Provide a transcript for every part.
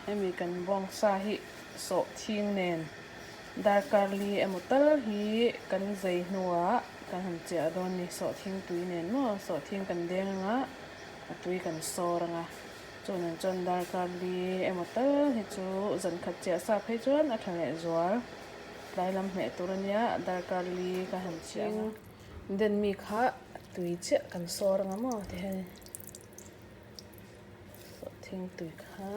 Hemi kan bawngsa hi sawhthing nen darkar li emaw tal hi kan zei hnuah kan han chiah dawn a ni. Sawhthing tui nen maw sawhthing kan deng anga a tui kan sawr anga chu nen chuan darkar li emaw tal hi chu zan khat chiah sa phei chuan a tha leh zual. Tlai lam hmeh tur a nia darkar li ka han chiah anga den mi kha tui chiah kan sawr anga maw ti hian. Thingtui kha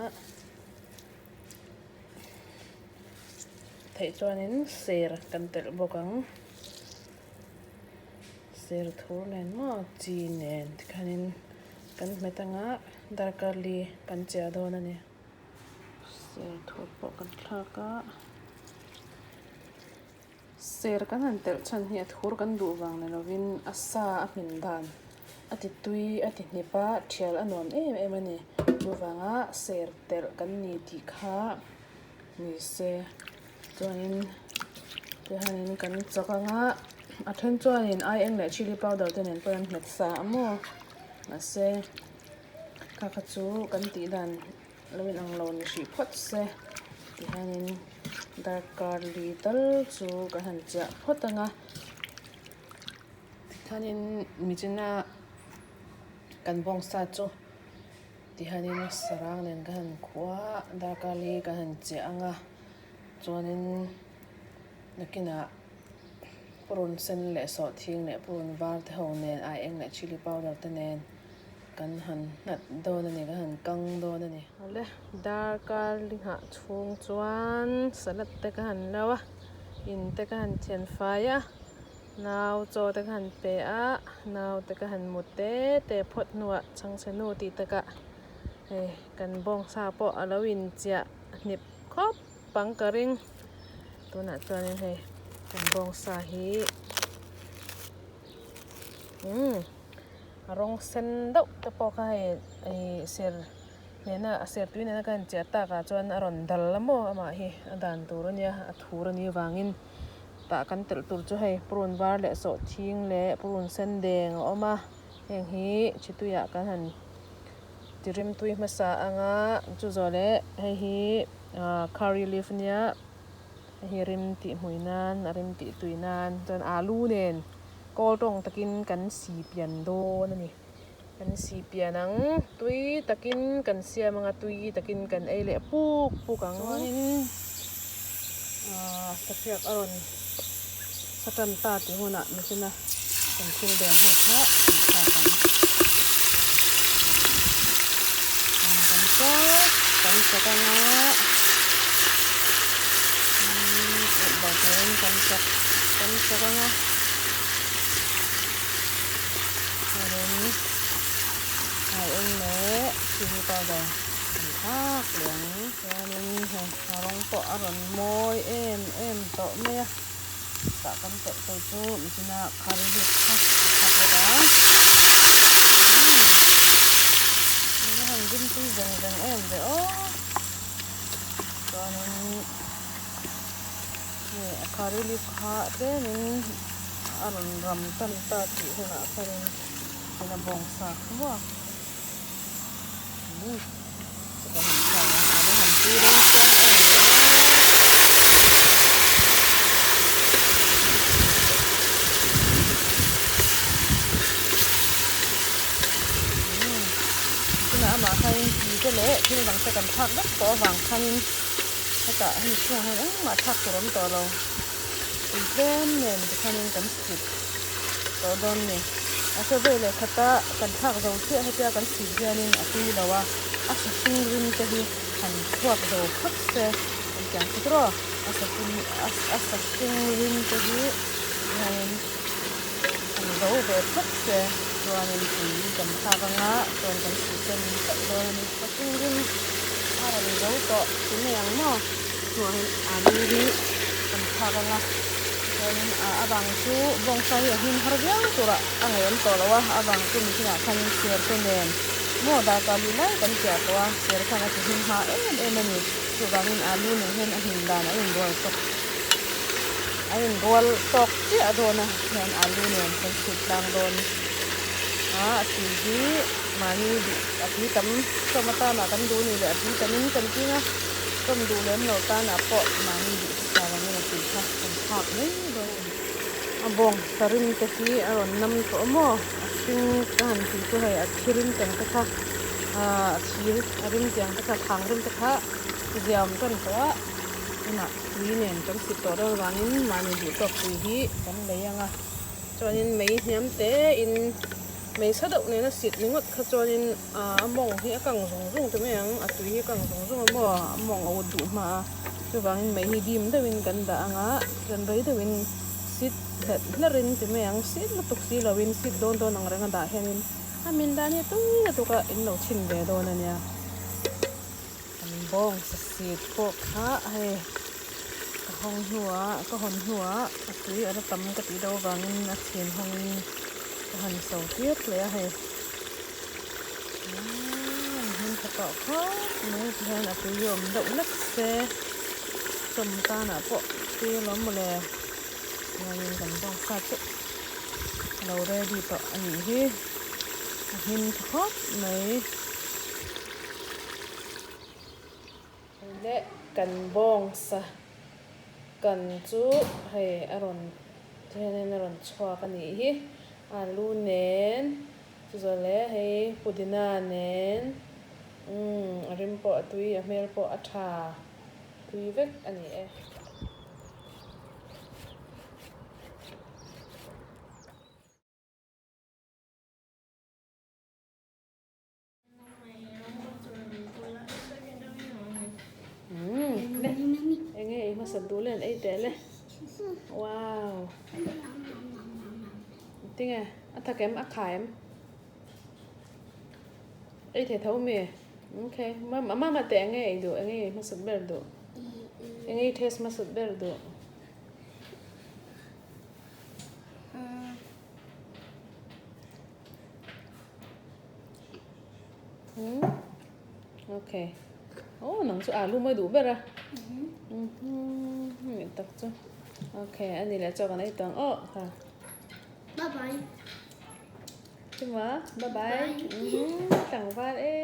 theih chuanin ser kan telh bawk ang ser thur nen maw chi nen tikhanin kan hmet anga darkar li kan chiah dawn a ni ser thur pawh kan thlak a. Ser kan han telh chhan hi a thur kan duh vang ni lovin a sa a hmin dan a ti tui a ti hnip a thial a nuam em em a ni. Chuvanga ser telh kan ni tih kha ni se chuanin tihianin kan chak anga a then chuanin aieng leh chilli powder te nen pawh an hmet sa a maw mahse kha kha chu kan tih dan. Lo in ang lo ni hrih phawt se tihianin darkar li tal chu kan han chiah phawt ang a tikhanin michina kan bawngsa chu tihianin sarang nen kan han khuh a darkar li kan han chiah ang a chuanin nakinah purun sen leh sawhthing leh purun var te ho nen aieng leh chilli powder te nen. Kan han nghat dawn a ni, kan han kang dawn a ni. Awle, darkar li nghah chhung chuan salad te ka han lo a, in te ka han thian fai a, nau chaw te ka han pe a, nau te ka han mut te te phawt hnuah chhangchhe nu tih takah hei kan bawngsa pawh a lo inchiah hnip khawp ang ka ring. Tunah chuanin hei kan bawngsa hi umm. A rawng sen deuh te pawh kha hei ih ser nena a ser tui nena ka han chiah tak ah chuan a rawn dal a maw amah hi a dan tur a nia a thur a nih avangin tah kan telh tur chu hei purun var leh sawhthing leh purun sen deng a awm a heng hi chi tuiah kan han ti rim tui hmasa anga chu zawh leh hei hi ah curry leaf a nia hei hi rim tih hmui nan a rim tih tui nan chuan alu nen. Kawl tawng takin kan si pian dawn a ni. Kan si pian ang, tui takin kan siam ang a, tui takin kan ei leh puk puk ang. Chuanin aaa sahriak a rawn sa tan ta tih hunah machine a kan thil den ho kha kan thlak ang. Kan chawk kan chawk ang a, umm turin kan chawk kan chawk ang a. Chuanin hmai eng leh chilli powder kan thlak leh ang. Chuanin hei a rawng pawh a rawn mawi em em tawh mai a. Tah kan telh tur chu michina curry leaf kha a thlak bawk a. Umm eng a han rim tui veng veng em ve aw. Chuanin. Hei a curry leaf kha tlemin a rawn ram tan ta tih hunah khanin tina bawngsa kha maw umm chu kan han thlak ang a la han tui dawn chiang em le aw. Umm tunah amah khanin chi te leh thil dang te kan thlak vek tawh avang khanin. Hetah hemi chhungah hian engmah thlak tur a awm tawh lo. Tui tlem nen tikhanin kan sip tawh dawn a ni. A hre ve leh khata kan thlak zo chiah hetia kan sip hianin a tui lo a, a sahring rim te hi han chhuak zo phawt se kan tiang chu tawh a sahring a sahring rim te hi hianin han zo ve phawt se chuanin tui kan thlak anga chuan kan sip tlem teuh dawn a ni. Sahring rim a rawn zo tawh ti mai ang maw hnuah hian alu hi kan thlak anga chuanin a bang chu bawngsa hi a hnim har viau turah a ngaihawm tawh lo a a bang chu mihringah khanin ser te nen maw darkar li lai kan piah tawh a ser khan a ti hnim hma em em a ni chuvangin alu nen hian a hnim dan a inrual tawk a inrual tawk chiah dawn a hian alu nen kan chhut tlang dawn a a tui hi. Mahni duh a tui tam chawm atana kan duh nih leh a tui tamin kan ching a, chawm duh lem lo tanah pawh mahni duh hrisal angin a tui kha kan thlak mai dawn a ni. A bawng sarim te hi a rawn nam tawh a maw? A hring ka han tih chu hei a thi rim teng te kha ahh a thir a rim tiang te kha thang rim te kha ziam tan tawh a, tunah tui nen kan sit tawh dawn avangin mahni duh tawk tui hi kan lei ang a, chuanin mei hniam te in. Hmeichhe deuh nena sit ni ngawt kha chuanin a mawng hi a kang zung zung ta mai ang, a tui hi a kang zung zung a maw, a mawng a ut duh hma a, chuvangin mei hi dim deuhin kan dah ang a, chuan rei deuhin sit hlerh hlerhin ti mai ang, sit lutuk si loin sit dawn dawn ang reng a dah hianin a min dan hi tui lutuk a in lo chhin ve dawn a nia. Kan bawng sa sit pawh kha hei ka hawng hnuah ka hawn hnuah a tui a la tam ka tih deuh avangin a chhin hawngin ka han so tir hle a hei aaa an hmin tha tawh khawp mai tihian a tui awm deuh hlek se chawm tanah pawh tui alawm mawle chuanin kan bawng sa chu a lo ready tawh a nih hi a hmin tha khawp mai. Leh kan bawngsa kan chu hei a rawn tihianin a rawn chhuak a nih hi alu nen chuzawh leh hei pudina nen umm a rim pawh a tui a hmel pawh a tha tui vek a ni e. Enge ei hmasa duh le an ei teh le wow tinge a thak em a kha em ei thei tho mi okay mama te enge ei duh enge ei hmasa ber duh enge ei taste hmasa ber duh. Hmm okay oh nang chu alu mai duh ber a mhm tak chu okay ani leh chaw kan ei tawh ang aw kha bye bye chuma bye bye mhm tlangval e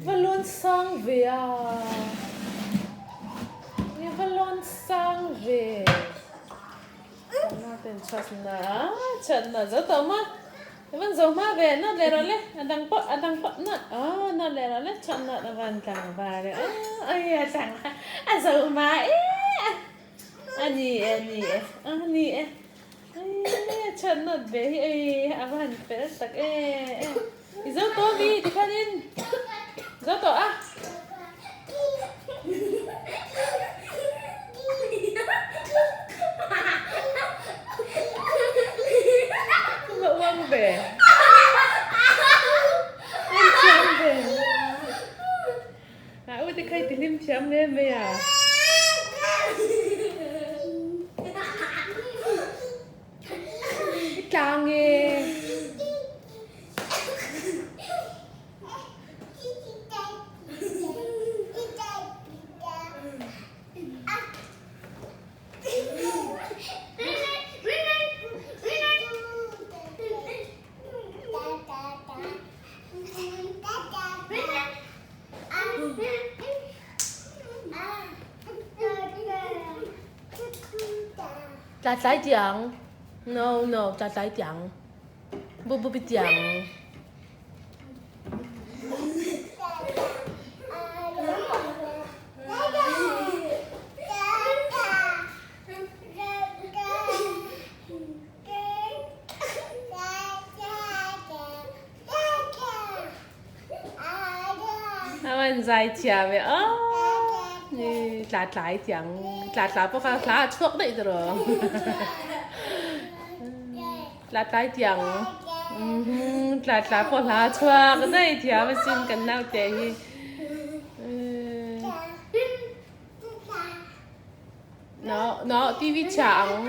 Va lawn sang ve a, nge va lawn sang ve. Chhatna zo tawh maw? I van zo hma ve, nawt leh rawh le, a dang pawh, a dang pawh, nawt, aw nawt leh rawh le, chhatna a van tlangval e, aw ai a tlangval, a zo hma e, a ni e, a ni e, a ni e, ai chhat nawt ve hi ei a va han fel tak e, i zo tawh mi tikhanin zo tawh a. Va uang ve. En thiam ve. A u te kha i ti hlim thiam hle mai a. I tlang e. Tla tlai tiang. No, no, tla tlai tiang. Bu bu bi tiang. A van zai thiam e aw ni tla tlai tiang tla tla pawh kha hla a chhuak daih tiraw tla tlai tiang tla tla pawh hla a chhuak daih thiam asin kan naute hi. No, no, TV chhia ang.